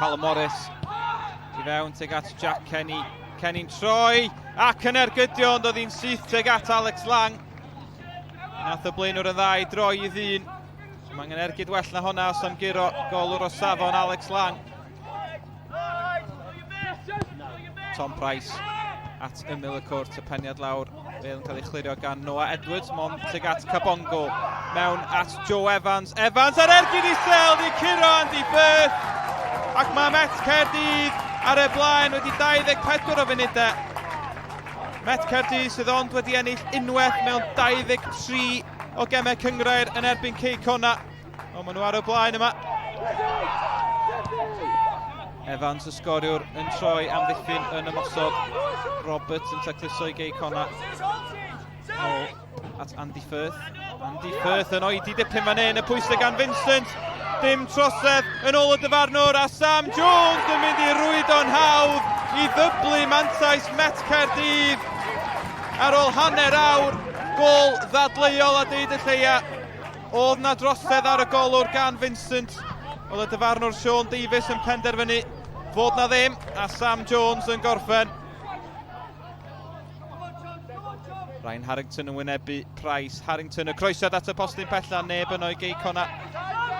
Callum Morris i fewn tuag at Jack Kenny. Kenny'n troi ac yn ergydio ond oedd hi'n syth tuag at Alex Lang. Nath y blaenwr yn dda i droi i ddyn. Mae angen ergyd well na honna os am guro golwr o safon Alex Lang. Tom Price at ymyl y cwrt, y peniad lawr, bel yn cael ei chlirio gan Noah Edwards, mond tuag at Kabongo, mewn at Joe Evans, Evans ar ergyd isel, di curo Andy Firth, ac mae Met Caerdydd ar y blaen wedi 24 o funudau. Met Caerdydd sydd ond wedi ennill unwaith mewn 23 o gemau cyngrair yn erbyn Cei Connah. Ond maen nhw ar y blaen yma. Evans y sgoriwr yn troi amddiffyn yn ymosod. Roberts yn tacluso i Gei Connah. Nôl at Andy Firth. Andy Firth yn oedi dipyn fan hyn, y pwysau gan Vincent. Dim trosedd yn ôl y dyfarnwr a Sam Jones yn mynd i rwydo'n hawdd i ddyblu mantais Met Caerdydd ar ôl hanner awr. Gôl ddadleuol a deud y lleia. Oedd 'na drosedd ar y golwr gan Vincent. Oedd y dyfarnwr Sean Davies yn penderfynu fod na ddim, a Sam Jones yn gorffen. Ryan Harrington yn wynebu Price. Harrington y croesiad at y postyn pella, neb yno i Gei Connah.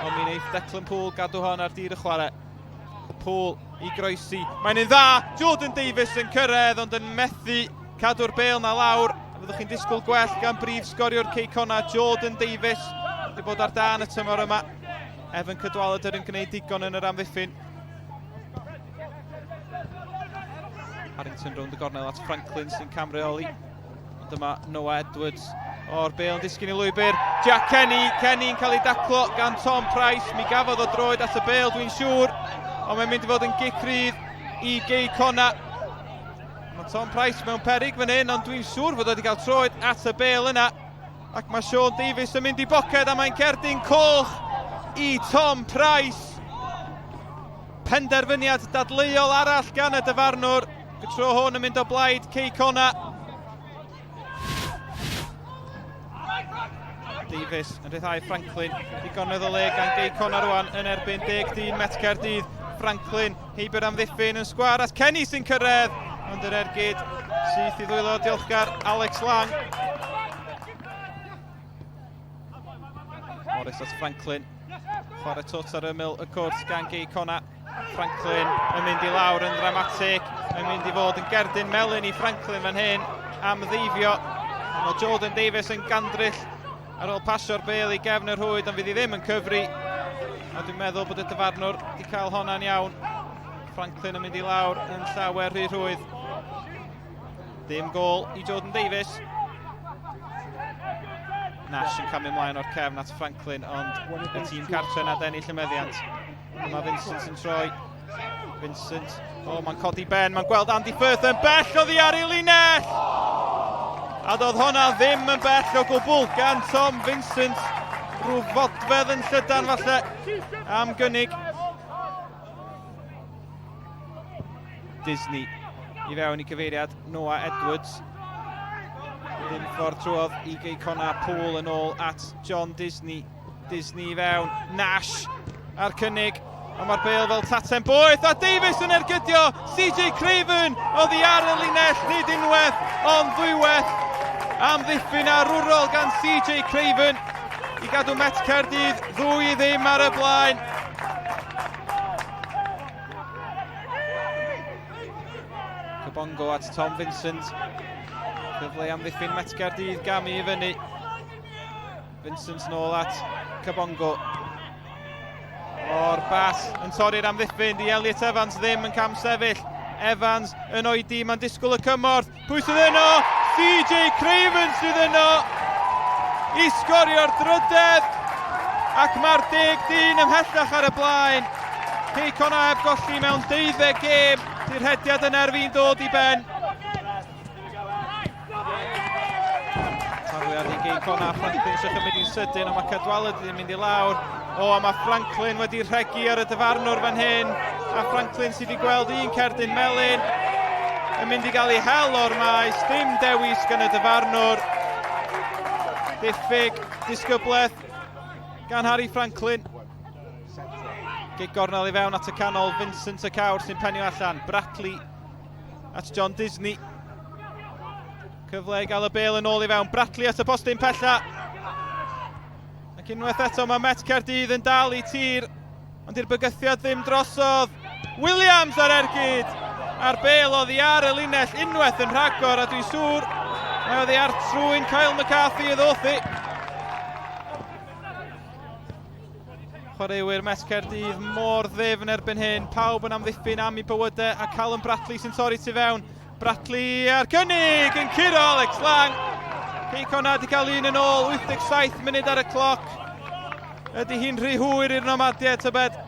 Ond mi wneith Declan Poole gadw hon ar dir y chwarae. Poole i groesi. Mae'n un dda! Jordan Davies yn cyrraedd ond yn methu cadw'r bêl na lawr. A fyddwch chi'n disgwyl gwell gan brif sgoriwr Cei Connah, Jordan Davies. Wedi bod ar dan y tymor yma. Evan Cadwaladr yn gwneud digon yn yr amddiffyn. Harrington rownd y gornel at Franklin sy'n camreoli. Ond dyma Noah Edwards o'r bel yn disgyn i lwybr. Jack Kenny, Kenny'n cael ei daclo gan Tom Price. Mi gafodd o droed at y bel, dwi'n siŵr. Ond mae'n mynd i fod yn gic rydd i Gei Connah. Mae Tom Price mewn perig fan hyn, ond dwi'n siŵr fod wedi cael troed at y bel yna. Ac mae Sean Davies yn mynd i boced a mae'n cerdyn coch i Tom Price. Penderfyniad dadleuol arall gan y dyfarnwr. Y tro hwn yn mynd o blaid Cei Connah. Davies yn rhyddhau Franklin. Digonedd o le gan Gei Connah rwan yn erbyn deg dyn Met Caerdydd. Franklin heibio'r amddiffyn yn sgwar at Kenny sy'n cyrraedd. Ond yr ergyd syth i ddwylo diolchgar Alex Lang. Morris at Franklin. Chwarae twt ar ymyl y cwrt gan Gei Connah. Franklin yn mynd i lawr yn ddramatig, yn mynd i fod yn gerdyn melyn i Franklin fan hyn am ddeifio. Mae Jordan Davies yn gandryll ar ôl pasio'r bel i gefn y rhwyd, ond fydd hi ddim yn cyfri. A dwi'n meddwl bod y dyfarnwr wedi cael honna'n iawn. Franklin yn mynd i lawr yn llawer rhy rhwydd. Dim gol i Jordan Davies. Nash yn camu ymlaen o'r cefn at Franklin, ond y tîm cartre na dennill y meddiant. Dyma Vincent yn troi. Vincent, o, oh, mae'n codi ben, mae'n gweld Andy Firth yn bell oddi ar ei linell! A doedd honna ddim yn bell o gwbl gan Tom Vincent. Rhyw fodfedd yn llydan falle am gynnig. Disney i fewn i gyfeiriad Noah Edwards. Ddim ffordd trwodd i Gei Connah Poole yn ôl at John Disney. Disney i fewn, Nash a'r cynnig, ond mae'r bel fel taten boeth, a Davies yn ergydio, CJ Craven oddi ar y linell, nid unwaith, ond ddwywaith, amddiffyn arwrol gan CJ Craven i gadw Met Caerdydd ddwy i ddim ar y blaen. Kabongo at Tom Vincent. Cyfle amddiffyn Met Caerdydd gamu i fyny. Vincent nôl at Kabongo. O'r bas yn torri'r amddiffyn, di Elliot Evans ddim yn cam sefyll. Evans yn oedi, mae'n disgwyl y cymorth. Pwy sydd yno? CJ Craven sydd yno i sgorio'r drydedd. Ac mae'r deg dyn ymhellach ar y blaen. Cei Connah heb golli mewn deuddeg gêm. Di'r rhediad yn erfi'n dod i ben. Tafliad i Gei Connah, Franklin eisiau chymryd i'n sydyn, ond mae Cadwaladr yn mynd i lawr. O, a mae Franklin wedi rhegi ar y dyfarnwr fan hyn. A Franklin sydd wedi gweld un cerdyn melyn yn mynd i gael ei hel o'r maes. Dim dewis gan y dyfarnwr. Diffyg disgyblaeth gan Harry Franklin. Gig gornel i fewn at y canol, Vincent y Cawr sy'n penio allan. Bratley at John Disney. Cyfle i gael y bel yn ôl i fewn. Bratley at y postyn pella. Ac unwaith eto mae Met Caerdydd yn dal i tir, ond i'r bygythiad ddim drosodd. Williams ar ergyd! A'r bel oddi ar y linell unwaith yn rhagor, a dwi'n siŵr mae oddi ar trwy'n Kyle McCarthy y ddoth hi. Chwaraewyr Met Caerdydd mor ddefn erbyn hyn, pawb yn amddiffyn am eu bywydau a Callum Bratley sy'n torri tu fewn. Bratley a'r cynnig yn curo Alex Lang. Cei Connah wedi cael un yn ôl, 87 munud ar y cloc. Ydy hi'n rhy hwyr i'r Nomadiaid tybed?